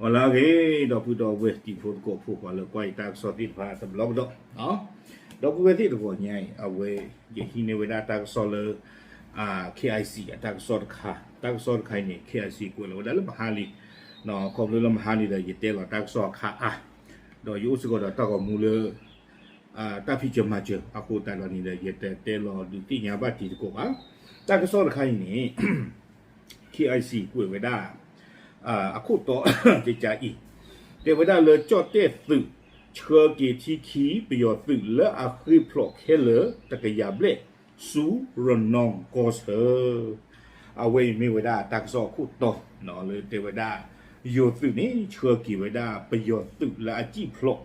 ပှၤလၢအဂ့ၤ ဒီပုၢ်ဒီဝဲၢ်တံၤဖိသကိးဖိ ပှၤလၢကွၢ်ယတၢ်ကစီၣ်သ့ၣ်တဖၣ်တဘျီကဒီး, ဒီပုၢ်ဝဲၢ်သ့ၣ်တဂီၤညါအံၤ အဝဲ ယဟံးန့ၢ်ဝဲဒၣ်တၢ်ကစီၣ်လၢ KIC အတၢ်ကစီၣ်တခါ, တၢ်ကစီၣ်တခါအံၤန့ၣ် KIC ကွဲးလီၤဝဲဒၣ်လၢမဟါလံ, ခီဖျိလၢမဟါလံဒီး ယတဲလီၤတၢ်ကစီၣ်အခါအါ, ဒီးယအိၣ်စ့ၢ်ကီးဒီးတၢ်ဂီၤမူလၢ တၢ်ဖံးစၢၤမၤစၢၤအဃိသတးဒီးန့ၣ်ဒီး ယတတဲလီၤဒုးသ့ၣ်ညါဘၣ်တံၤသကိးဘၣ်. တၢ်ကစီၣ်တခါအံၤန့ၣ် KIC ကွဲးဝဲဒၣ် အခိၣ်တီ ကကါအံၤ တဲဝဲဒၣ်လၢကၠီၣ်တဲၣ်သုး ဆှၢက့ၤထံခံ ပယီၤသုးလၢအဃ့ၢ်ဖျိးခဲလၢာ် တကယၤဘျဲၣ် ဆူရနီၢ်ကီၢ်ဆၢ အဝဲအံၤမ့ၢ်ဝဲဒၣ်တၢ်ကစီၣ်အခိၣ်တီ လၢတဲဝဲဒၣ် ယိၤသုးန့ၣ် ဆှၢက့ၤဝဲဒၣ်ပယီၤသုးလၢအဃ့ၢ်ဖျိး,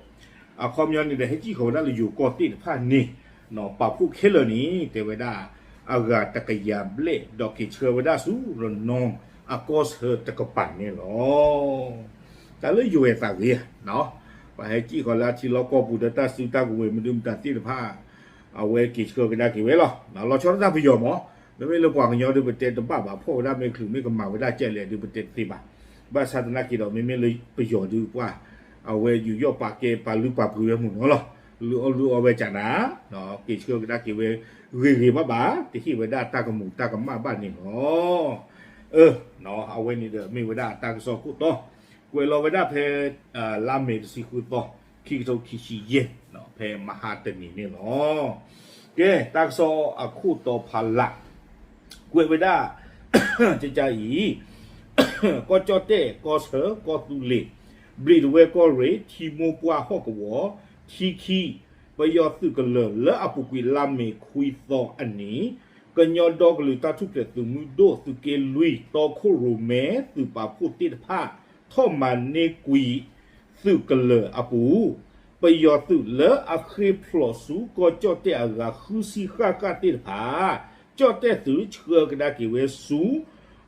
အခီပညီန့ၣ်ဒီး ဟဲစံၣ်ဃီၤဝဲဒၣ်လၢယိၤကီၢ်သ့ၣ်တဖၣ်န့ၣ် ပာ်ဖှိၣ်ခဲလၢာ်န့ၣ် တဲဝဲဒၣ် အဂၤတကယၤဘျဲၣ် ဒီးက့ၤဆှၢဝဲဒၣ်ဆူရနီၢ်အကီၢ်ဆၢတကပၤန့ၣ်လီၤ. တၢ်လၢယိၤဝဲသးဂ့ၤဧါ, ပှၤဟဲစံၣ်ဃီၤလၢအထံလီၢ်ကီၢ်ပူၤဒီးတၢ်စုတၢ်ကဝဲၤမနုၤမတၤသ့ၣ်တဖၣ် အဝဲက့ၤဆှၢကဒါက့ၤဝဲလီၤ. လီၤဆီဒၣ်တၢ်ပယီၤမး, မ့မ့ၢ်လၢပှၤကညီဒုး ပတဲတဘၣ်ဘၣ်, ဖီၣ်ဝဲဒၣ်မ့ၢ်ချုးမ့ၢ်ကမၤဝဲဒၣ်ကဲလဲၣ်ဒုး ပတဲတသ့ဘၣ်. ဘၣ်ဆၣ်သနာ်က့ဒီး မ့မ့ၢ်လၢပယီၤဒုးပှၤ အဝဲယူးယီၣ်ပာ်ကဲပာ်လုၢ်ပာ်ပှ့ၤဝဲမုၢ်နီၤလီၤ. လုၢ်အီၣ်လုၢ်အီဝဲကနၤ, က့ၤဆှၢကဒါက့ၤဝဲ ဂ့ၤဂ့ၤဘၣ်ဘၣ်, တဟ့ၣ်ဝဲဒၣ်တၢ်ကမူၤတၢ်ကမၣ်ဘၣ်န့ၣ်လီၤ. အဝဲန့ၣ်ဒီးမ့ၢ်ဝဲဒၣ်တၢ်ကစီၣ်ခိၣ်တီ, ကွဲးလီၤဝဲဒၣ်ဖဲ လါမ့ၤတဆံဃုသီ, ခံကထိခံဆံယဲၢ်, ဖဲမဟါတနံၤန့ၣ်လီၤ. ကဲ တၢ်ကစီၣ်အခိၣ်တီဖးလး ကွဲးဝဲဒၣ် ကကအံၤ ကီၢ်ကၠီၣ်တဲၣ် ကီၢ်ဆၢ ကီၢ်သူလ့ၤ ဘျံးဒဝဲၢ်ကီၢ်ရ့ၣ် ထံမိၢ်ပှၢ်ဟီၣ်ကဝီၤ ထံခံ ပယီၤသုးကလၢၤလၢအပူၤကွံာ်လါမ့ၤခွံသီအနံၤ, ကညီဒီကလုာ်တၢ်ထူၣ်ဖျဲးသုးမုၢ်ဒိၣ် သုးက့လွံၢ် တီခိၣ်ရိၣ်မဲ သုးပာ်ဖှိၣ်သ့ၣ်တဖၣ် ထီၣ်မၤန့ၢ်ကွံာ် သုးကလၢၤအပူၤ ပယီၤသုးလၢအဃ့ၢ်ဖျိးဆူကီၢ်ကၠီၣ်တဲၣ်အဂၤဃုဆံဃၣ်ဃၣ်သ့ၣ်တဖၣ် ကၠီၣ်တဲၣ်သုးဆှၢကဒါက့ၤဝဲဆူ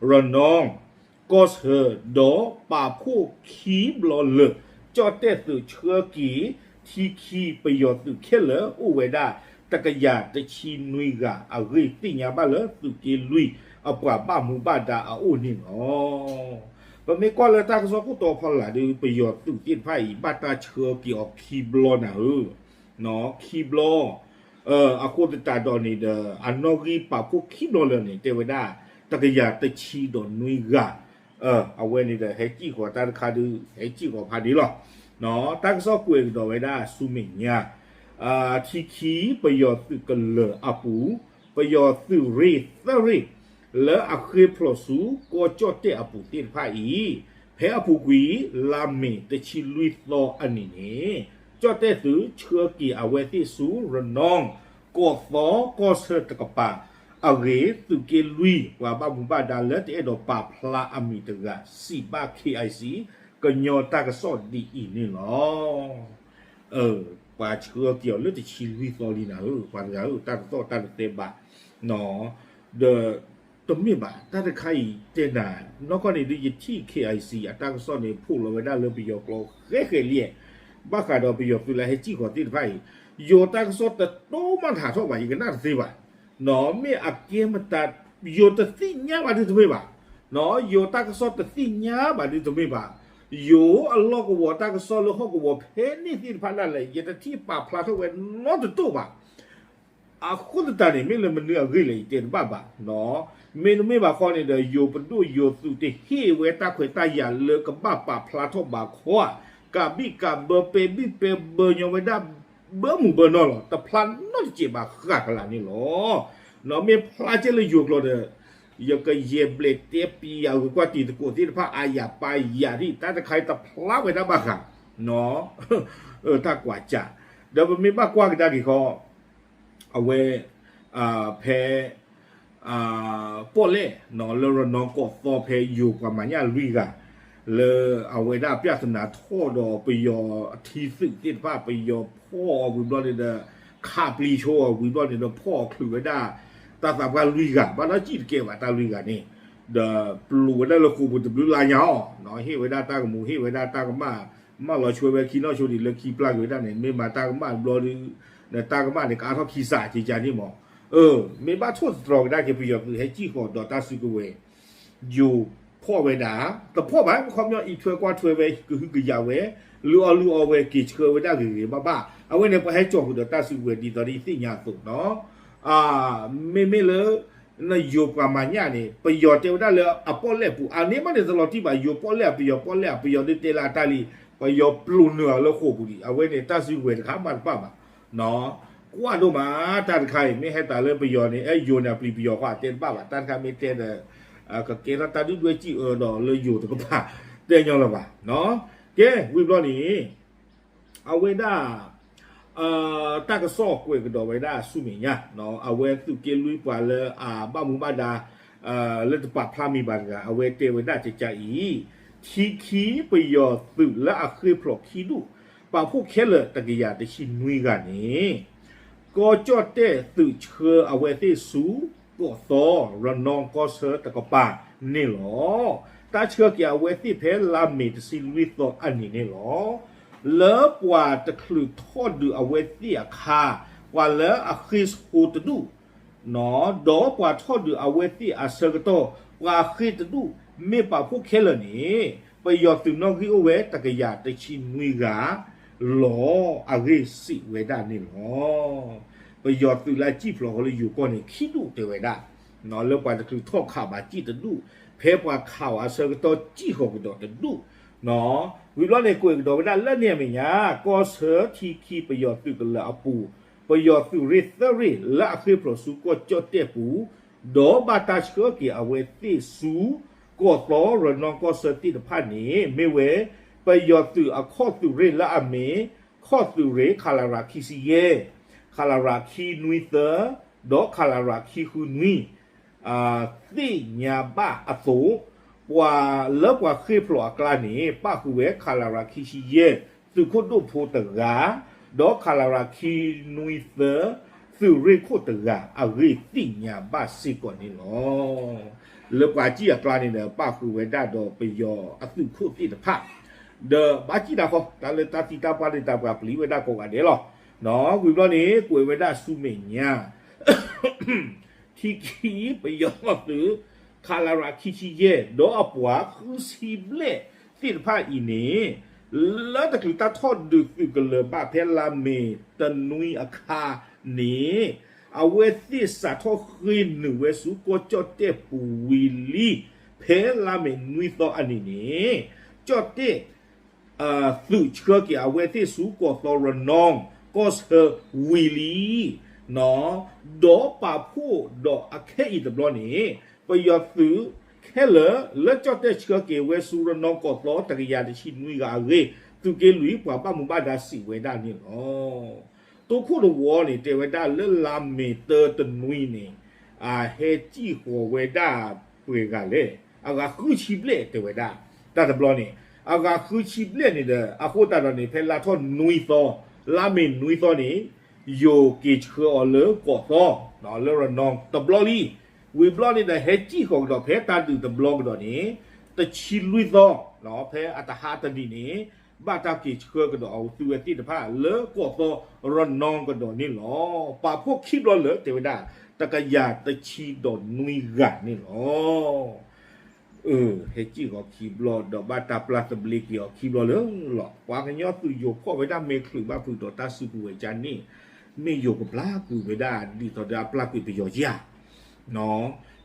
ရနီၢ် ကီၢ်ဆၢ ဒီးပာ်ဖှိၣ်ခံဘျီလၢာ် ကၠီၣ်တဲၣ်သုးဆှၢက့ၤ ထံခံပယီၤသုးခဲလၢာ်အိၣ်ဝဲဒၣ် တကယၤတဆံနွံဂၤအဂ့ၢ် သ့ၣ်ညါဘၣ်လၢသုးက့လွံၢ်အပှၤဘၣ်မူဘၣ်ဒါအအိၣ်န့ၣ်လီၤ. ပမ့ၢ်ကွၢ်လၢတၢ်ကစီၣ်ခိၣ်တီဖီလာ်ဒီး ပယီၤသုးသ့ၣ်တဖၣ်အံၤ ဘၣ်တၢ်ဆှၢက့ၤအီၤခံဘျီနၤဧၢ ခံဘျီ, အဃိသတးဒီးန့ၣ်ဒီး အနီၣ်ဂံၢ်ပာ်ဖှိၣ်ခံဘျီလၢာ်န့ၣ် တဲဝဲဒၣ် တကယၤတဆံဒီးနွံဂၤ, အဝဲန့ၣ်ဒီး ဟဲစံၣ်ဃီၤတၢ်တခါဒုး ဟဲစံၣ်ဃီၤဖးဒ်လီၤ. တၢ်ကစီၣ်ကွဲးကဒီးဝဲဒၣ်ဆူမဲာ်ညါ, ထံခံပယီၤသုးကလၢၤအပူၤ, ပယီၤသုးရ့ၣ်သၢရ့ၣ် လၢအဃ့ၢ်ဖျိးဆူကီၢ်ကၠီၣ်တဲၣ်အပူၤသ့ၣ်တဖၣ်အံၤ, ဖဲအပူၤကွံာ်လါမ့ၤတဆံလွံၢ်သီအနံၤန့ၣ်, ကၠီၣ်တဲၣ်သုးဆှၢက့ၤအဝဲသ့ၣ်ဆူရနီၢ် ကီၢ်သီကီၢ်ဆၢတကပၤအဂ့ၢ် သုးက့လွံၢ် ပှၤဘၣ်မူဘၣ်ဒါလၢတအဲၣ်ဒိးပာ်ဖျါအမံၤတဂၤ စံးဘၣ် KIC ကညီတၢ်ကစီၣ်ဒ်အံၤန့ၣ်လီၤ. ပှၤဆှၢက့ၤအီၤလၢတဆံလွံၢ်သီလံနၤဧၢ, ပှၤတဂၤဧၢ, တၢ်တသီၣ်တၢ်တသဲဘၣ်, ဒီး တမ့ၢ်ဘၣ်, တၢ်တခါအံၤတဲနၤ, နီၢ်ကီၢ်န့ၣ်ဒုးယထံၣ် KIC အတၢ်ကစီၣ်န့ၣ် ဖီၣ်လီၤဝဲဒၣ်လၢပယီၤကျိာ်ဃဲဃဲလံ, ဘၣ်ဃးဒီးပယီၤသုးလၢဟဲစံၣ်ဃီၤသ့ၣ်တဖၣ်အံၤ, ယိၤတၢ်ကစီၣ်တတိၢ်မးတဟးထီၣ်ဘၣ်, ယကနၣ်တသ့ဘၣ်, မ့ၢ်အကဲမတၤ, ယိၤတသ့ၣ်ညါဘၣ်ဒုးတမ့ၢ်ဘၣ်, ယိၤတၢ်ကစီၣ်တသ့ၣ်ညါဘၣ်ဒုးတမ့ၢ်ဘၣ်, ယိၤအလီၢ်ကဝီၤတၢ်ကစီၣ်လၢဟီၣ်ကဝီၤဖဲန့ၣ်သ့ၣ်တဖၣ်ဒၣ်လဲာ် ယတထံၣ်ပာ်ဖျါထီၣ်ဝဲနီတတိၢ်ဘၣ်. အဃိသတးန့ၣ် မ့ၢ်လၢမနုၤအဂ့ၢ်လဲၣ် ယတဲတဘၣ်ဘၣ်, မ့တမ့ၢ်ဘၣ်ဃီန့ၣ်ဒီး ယိၤပဒိၣ်ယိၤသုးတဟ့ၣ်ဝဲတၢ်ခွဲးတၢ်ယာ်လၢကဘၣ်ပာ်ဖျါထီၣ်ဘၣ်ခီဧါ, ကးဘံၣ်ကးဘၢ ပဲာ်ဘံၣ်ပဲာ်ဘၢညီဝဲဒၣ် ဘၢမုၢ်ဘၢနီၢ်လီၤ, တဖျါနီတစဲးဘၣ်ဃၣ်ကလာ်န့ၣ်လီၤ. မ့ၢ်ဖျါကဲလၢယိၤကျိာ်ဒီး ယကယဲၢ်ဘျဲးတဲပျံၤယၤ ဂ့ၤကွၢ်တံၤသကိးသ့ၣ်တဖၣ် အါယၤပၢ်ယၤဒ် တၢ်တခါအံၤတဖျါဝဲဒၣ်ဘၣ်ဃး တၢ်ကွၢ်စး, ဒီးပမ့ၢ်ဘၣ်ကွၢ်ကဒါက့ၤဃီ အဝဲ ဖဲ ပီၣ်လဲၣ် လၢရနီၢ်ကီၢ်သီဖဲယိၤပှၤမၤညၣ်လွံၢ်ဂၤ လၢအဝဲဒၣ်ပြဿနာထီၣ်ဒီးပယီၤအထံသုးသ့ၣ်တဖၣ် ပယီၤဖီၣ်အီၤဝံၤဘျီန့ၣ်ဒီး ခးပျံၤဆိအီၤဝံၤဘျီန့ၣ်ဒီး ဖီၣ်အီၤချုးဝဲဒၣ် တၢ်သးပှၢ်လွံၢ်ဂၤ ဘၣ်ဒီးစံၣ်တကဲဘၣ်တၢ်လွံၢ်ဂၤန့ၣ်, ဒီးပျိးဝဲဒၣ်လၢဃိာ်ပူၤတဘျုးလါညါအီၤ, ဟ့ၣ်ဝဲဒၣ်တၢ်ကမူၤ ဟ့ၣ်ဝဲဒၣ်တၢ်ကမၣ်, မၢလီၤဆွဲဝဲခံနီၣ်ဆိဒံးလၢခံပျၢ်က့ၤဝဲဒၣ်န့ၣ် မ့ၢ်မၤတၢ်ကမၣ်ဘျီဒီး နတၢ်ကမၣ်န့ၣ် ကအါထီၣ်ခံစးကကန့ၣ်မး, မ့ၢ်ဘၣ်ထိၣ်သတြီၤကဒါက့ၤပယီၤသုးဟဲစံၣ်ဃီၤဒီးတၢ်စုကဝဲၤ ယိၤ ဖီၣ်ဝဲဒၣ်, တဖီၣ်ဘၣ် ခီပညီအံးထွဲကွၢ်ထွဲဝဲ ကဟုကယာ်ဝဲ, လုၢ်အီၣ်လုၢ်အီဝဲ က့ၤဆှၢဝဲဒၣ်ဂ့ၤဂ့ၤဘၣ်ဘၣ်. အဝဲန့ၣ် ပှၤဟဲကၠီၣ်ဃုာ်ဒီးတၢ်စုကဝဲၤဒ်သိးဒ်ယသ့ၣ်ညါအသိးနီၤ. မ့မ့ၢ်လၢ နယိၤပှၤမၤညၣ်န့ၣ် ပယီၤတဲဝဲဒၣ်လၢအပီၣ်လဲၣ်အပူၤ အန့ၣ်မ့ၢ်န့ၣ်တလီၤတံၢ်ဘၣ် ယိၤပီၣ်လဲၣ်အပယီၤပီၣ်လဲၣ်အပယီၤဒုးတဲလၢအတၢ်လံ, ပယီၤပျိာ်နုာ်အီၤလၢဃိာ်ပူၤလံ. အဝဲန့ၣ်တၢ်စုကဝဲၤတခါမၤတဘၣ်ဘၣ် ကွၢ်ဒိၣ်မး တၢ်တခါအံၤ မ့ၢ်ဟဲသးလၢပယီၤန့ၣ် အဲၣ်ယိၤန့ၣ် အပျံၤပယီၤဃီတဲတဘၣ်ဘၣ် တၢ်တခါမ့ၢ်တဲဒီး ကကဲထီၣ်တၢ်ဒုၣ်ဒွဲၣ်စံၣ်အၢဒီးလၢယိၤတကပၤ တဲညီလၢၤဘၣ်. ကဲ ဝံၤဘျီန့ၣ် အဝဲဒၣ် တၢ်ကစီၣ်ကွဲးကဒီးဝဲဒၣ်ဆူမဲာ်ညါ အဝဲသုးက့လွံၢ်ပှၤလၢအဘၣ်မူဘၣ်ဒါ လၢတပာ်ဖျါမံၤဘၣ်တဂၤ အဝဲတဲဝဲဒၣ်ကကါအံၤ, ထံခံပယီၤသုးလၢအဃ့ၢ်ဖျိးခံဒူၣ် ပာ်ဖှိၣ်ခဲလၢာ်တကယၤတဆံနွံဂၤန့ၣ် ကီၢ်ကၠီၣ်တဲၣ်သုးဆှၢအဝဲသ့ၣ်ဆူ ကီၢ်သီ ရနီၢ်ကီၢ်ဆၢတကပၤန့ၣ်လီၤ. တၢ်ဆှၢက့ၤအဝဲသ့ၣ်ဖဲလါမ့ၤတဆံလွံၢ်သီအနံၤန့ၣ်လီၤ. လၢပှၤတချုးထီၣ်ဒုးအဝဲသ့ၣ်အခါ ပှၤလၢအဃ့ၢ်ဆှိးတဒူၣ် ဒီးပှၤထီၣ်ဒုးအဝဲသ့ၣ်အဆၢကတီၢ် ပှၤဃ့ၢ်တဒူၣ် မ့ၢ်ပာ်ဖှိၣ်ခဲလၢာ်န့ၣ် ပယီၤသုးနီၣ်ဂံၢ်အိၣ်ဝဲတကယၤတဆံနွံဂၤလီၤ အဂ့ၢ်စံးဝဲဒၣ်န့ၣ်လီၤ. ပယီၤသုးလၢအစံၣ်ဖျိးဃီလၢယိၤကီၢ်န့ၣ် ခံဒူၣ်တဲဝဲဒၣ် လၢပှၤတချုးထီၣ်ခးဘၣ်စံၣ်တဒူၣ် ဖဲပှၤခးအီၤအဆၢကတီၢ်စံၣ်ဃီၤကဒီးတဒူၣ် ဝံၤဘျီန့ၣ် ကွဲးကဒီးဝဲဒၣ်လၢန့ၣ်အမဲာ်ညါ ကီၢ်ဆၢထံခံပယီၤသုးကလၢၤအပူၤ ပယီၤသုးရ့ၣ်သၢရ့ၣ်လၢအဃ့ၢ်ဖျိးဆူကီၢ်ကၠီၣ်တဲၣ်ပူၤ ဒီးဘၣ်တၢ်ဆှၢက့ၤအဝဲသ့ၣ်ဆူ ကီၢ်သီရနီၢ်ကီၢ်ဆၢသ့ၣ်တဖၣ်န့ၣ် မ့ၢ်ဝဲ ပယီၤသုးအခီၣ်သုးရ့ၣ်လၢအမ့ၢ် ခီၣ်သုးရ့ၣ် ခလရ ခံဆံယဲၢ်, ခလရ ခံနွံသၢ ဒီး ခလရ ခံဃုနွံ သ့ၣ်ညါဘၣ်အသိး ပှၤလၢပှၤဃ့ၢ်ဖျိးအကျါန့ၣ် ပၣ်ဃုာ်ဝဲ ခလရ ခံဆံယဲၢ် သုးခိၣ်ဒိၣ်ဖိတဂၤ, ဒီး ခလရ ခံနွံသၢ သုးရ့ၣ်ခိၣ်တဂၤအဂ့ၢ်သ့ၣ်ညါဘၣ်စ့ၢ်ကီးန့ၣ်လီၤ. လၢပှၤစံၣ်အကျါန့ၣ်ဒီး ပၣ်ဃုာ်ဝဲဒၣ်ဒီးပယီၤအသုးခိၣ်သ့ၣ်တဖၣ် ဒီးဘၣ်စံၣ်တၢ်ဃီ တၢ်လၢတၢ်သံတၢ်ပှၢ်န့ၣ် တၢ်ပှၤပျံၤဝဲဒၣ်ကိးဂၤဒဲးလီၤ. ဝံၤဘျီန့ၣ် ကွဲးဝဲဒၣ်ဆူမဲာ်ညါ ထံခံပယီၤသုး ခလရ ခံဆံယဲၢ် ဒီးအပှၤဃုဆံဘျဲၣ်သ့ၣ်တဖၣ်အံၤန့ၣ် လၢတချုးတၢ်ထီၣ်ဒုးသုးကလၢၤဘၣ်ဖဲလါမ့ၤတနွံအခါန့ၣ် အဝဲသ့ၣ်စးထီၣ်ဃ့ၢ်နုာ်ဝဲဆူကီၢ်ကၠီၣ်တဲၣ်ပူၤဝံၤလံ ဖဲလါမ့ၤနွံသီအနံၤန့ၣ် ကၠီၣ်တဲၣ် သုးဆှၢက့ၤအဝဲသ့ၣ်ဆူကီၢ်သီရနီၢ်ကီၢ်ဆၢဝံၤလံ ဒီးပာ်ဖှိၣ်ဒီးအခဲအံၤတဘျီန့ၣ် ပယီၤသုးခဲလၢာ်လၢကၠီၣ်တဲၣ်ဆှၢက့ၤဝဲဆူရနီၢ်ကီၢ်သီတကယၤတဆံနွံဂၤအဂ့ၢ် သုးက့လွံၢ်ပှၤဘၣ်မူဘၣ်ဒါစံးဝဲဒၣ်န့ၣ်လီၤ. တိခိၣ်တဝီန့ၣ်တဲဝဲဒၣ်လၢလါမ့ၤတၢတနွံန့ၣ် အဟဲစံၣ်ဃီၤဝဲဒၣ်ပှဲၤဂၤလဲၣ်, အဂၤဃုဆံဘျဲၣ်တဲဝဲဒၣ်, တၢ်တဘျီန့ၣ် အဂၤဃုဆံဘျဲၣ်န့ၣ်ဒီး အဃိသတးဒီးန့ၣ် ဖဲလါထီၣ်နွံသီ, လါမ့ၤနွံသီန့ၣ် ယိၤက့ၤဆှၢအီၤလၢကီၢ်သီ, လၢရနီၢ်တဘျီလံ. ဝံၤဘျီန့ၣ်ဒီးဟဲစံၣ်ဃီၤကဒီးဖဲတၢ်ဒုးတဘျီကဒီးန့ၣ် တဆံလွံၢ်သီ, ဖဲအတဟါတနံၤန့ၣ် ဘၣ်တၢ်က့ၤဆှၢကဒီးအသုဝဲသ့ၣ်တဖၣ်လၢကီၢ်သီရနီၢ်ကဒီးန့ၣ်လီၤ. ပာ်ဖှိၣ်ခံဘျီလၢတဲဝဲဒၣ် တကယၤတဆံဒီးနွံဂၤန့ၣ်လီၤ. အၢ ဟဲစံၣ်ဃီၤခံဘျီဒီးဘၣ်တၢ်ပျၢ်သဘျ့က့ၤအီၤခံဘျီလၢလီၤ. ပှၤကညီသုးယိၤဖီၣ်ဝဲဒၣ်မ့ၢ်ချုးဘၣ်ဖုးဒီးတၢ်စုကဝဲၤကန့ၣ် မ့ၢ်ယိၤကပျၢ်ကွံာ်ဝဲဒၣ်ဒ်သိးဒီးအပျၢ်ကွံာ်ပယီၤဧါ.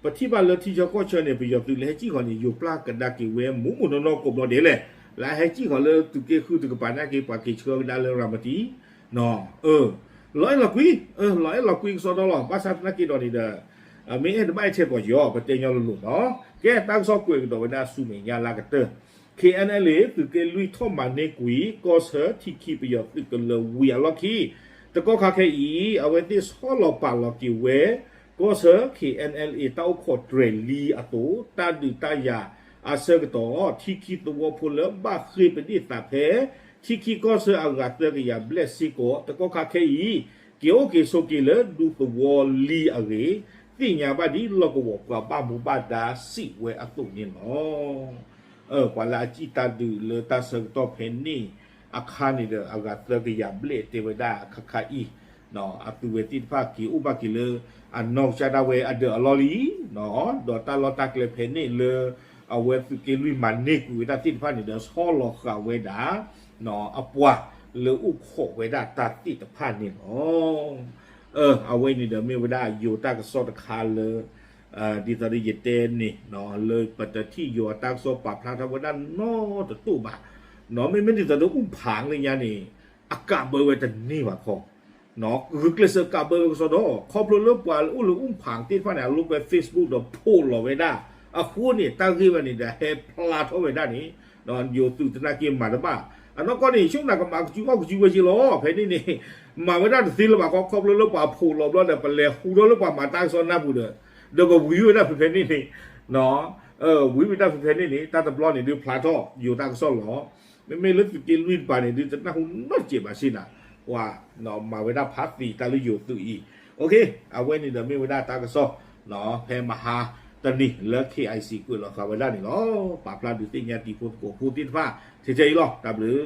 ပထံၣ်ဘၣ်လၢထံဆၢကီၢ်ဆၢန့ၣ် ပယီၤသုးလၢဟဲစံၣ်ဃီၤန့ၣ် ယိၤပျၢ်ကဒါက့ၤဝဲမူးမူးနီၢ်နီၢ်ကိးဘျီဒဲးလဲၣ်. လၢဟဲစံၣ်ဃီၤလၢသုးက့ဃုတကပၤနာ်က့ ပှၤက့ၤဆှၢကဒါလၢရၤမတံ အၢ လီၤအဲၣ်လီၤကွံ, လီၤအဲၣ်လီၤကွံကစီဒီလီၤ. ဘၣ်ဆၣ်သနာ်က့ဒီးန့ၣ်ဒီး မ့ၢ်အဲၣ်တဘၣ်အဲၣ်ထဲကီးယီၤ ပတဲညီလိၤလိၤနီၤ. ကဲ တၢ်ကစီၣ်ကွဲးကဒီးဝဲဒၣ်ဆူမဲာ်ညါလၢကတၢၢ် ခ့ၣ်အဲၣ်အဲၣ်လ် သုးက့လွံၢ်ထီၣ်မၤန့ၢ်ကွံာ် ကီၢ်ဆၢထံခံပယီၤသုးကလၢၤဝံၤအလီၢ်ခံ တကီၢ်ခါခဲအံၤ အဝဲသ့ၣ်ဆီလီၤပာ်လီၤက့ၤဝဲ ကီၢ်ဆၢ ခ့ၣ်အဲၣ်အဲၣ်လ် တၢ်အိၣ်ခိးတြဲၤလံအသိး တၢ်ဒုးတၢ်ယၤအဆၢကတီၢ် ထံခံသဝီဖိလၢဘၣ်ဃ့ၢ်ပဒ့ၣ်သးဖဲ ထံခံကီၢ်ဆၢအဂၤသၢကယၤဘျဲၣ်စ့ၢ်ကီး တကီၢ်ခါခဲအံၤ က့ၤအိၣ်က့ၤဆိးက့ၤလၢဒူသဝီလံအဂ့ၢ် သ့ၣ်ညါဘၣ်ဒ်လီၢ်ကဝီၤပှၤဘၣ်မူဘၣ်ဒါစံးဝဲအသိးန့ၣ်လီၤ. ပှၤလၢအစံၣ်တၢ်ဒုးလၢတၢ်ဆၢကတီၢ်ဖဲန့ၣ်အခါန့ၣ်ဒီး အဂၤသၢကယၤဘျဲၣ်တဲဝဲဒၣ်ခါခါအံၤ အသုဝဲသ့ၣ်တဖၣ်က့ၤအိၣ်ဘၣ်က့ၤလၢအနီၢ်ကစၢ်ဒၣ်ဝဲအဒၢးအလီၢ်လံ ဒီးတၢ်လီၢ်တၢ်ကျဲဖဲန့ၣ်လၢ အဝဲသုးက့လွံၢ်မၤန့ၢ်ကွံာ်ဝဲဒၣ်သ့ၣ်တဖၣ်န့ၣ်ဒီး ဆီလီၤဃာ်ဝဲဒၣ် အပှၤလၢအိၣ်ခိးဝဲဒၣ်တၢ်သ့ၣ်တဖၣ်န့ၣ်လီၤ. အဝဲန့ၣ်ဒီးမ့ၢ်ဝဲဒၣ်ယိၤတၢ်ကစီၣ်တခါလၢ ဒ်သိးဒီးယတဲန့ၣ် လၢပတထံၣ်ယိၤအတၢ်ကစီၣ်ပာ်ဖျါထီၣ်ဝဲဒၣ်နီတတိၢ်ဘၣ်, မ့မ့ၢ်ဒ်သိးဒီးအူၣ်ဖၣ်လၢညါန့ၣ် အကးဘၢဝဲတန့ၢ်ဘၣ်ခီ ဂုာ်ကျဲးစၢးကးဘၢဝဲကစီဒီ, ခီဖျိလၢပှၤလၢအိၣ်လၢအူၣ်ဖၣ်သ့ၣ်တဖၣ်န့ၣ် အလိာ်ကွဲ Facebook ဒီးဖီၣ်လီၤဝဲဒၣ်အဃိန့ၣ် တၢ်ဂ့ၢ်ဝဲန့ၣ်ဒီးဟဲဖျါထီၣ်ဝဲဒၣ်န့ၣ် ယိၤသုးသနာ်က့မၤတဘၣ်. အနီၢ်ကီၢ်န့ၣ် ဆိကမိၣ်ကမၤကစုအီၣ်ကစုဝဲက့လီၤ. ဖဲန့ၣ်န့ၣ် မၤဝဲဒၣ်တသ့လၢၤဘၣ်ခီ, ခီဖျိလၢပှၤဖီၣ်လီၤဘျီဒီး ပလဲၤဟူထီၣ်လၢပှၤမၤတၢ်ကစီၣ်နၢ်ပူၤဒီး ဒီးပဝံၤဝဲဒၣ်ဖဲဖဲန့ၣ်န့ၣ် ဝံၤဝဲဒၣ်ဖဲဖဲန့ၣ်န့ၣ် တၢ်တဘျီန့ၣ်ဒုးဖျါထီၣ်ယိၤတၢ်ကစီၣ်လီၤ. မ့မ့ၢ်လၢသုးက့လွံၢ်တပၤန့ၣ်ဒုး တနၢ်ဟူနီတစဲးဘၣ်စ့ၢ်နၤ, ပှၤမၤဝဲဒၣ်ဖးသံးတၢ်လၢယိၤသုးအံၤ. အဝဲန့ၣ်ဒီးမ့ၢ်ဝဲဒၣ်တၢ်ကစီၣ် ဖဲမဟါတနံၤလၢ KIC ကွဲးလီၤဃာ်ဝဲဒၣ်န့ၣ်လီၤ. ပာ်ဖျါဒုးသ့ၣ်ညါတံၤဖိသကိးဖိသ့ၣ်တဖၣ် ထဲထဲအံၤလီၤ. တၢ်ဘျုး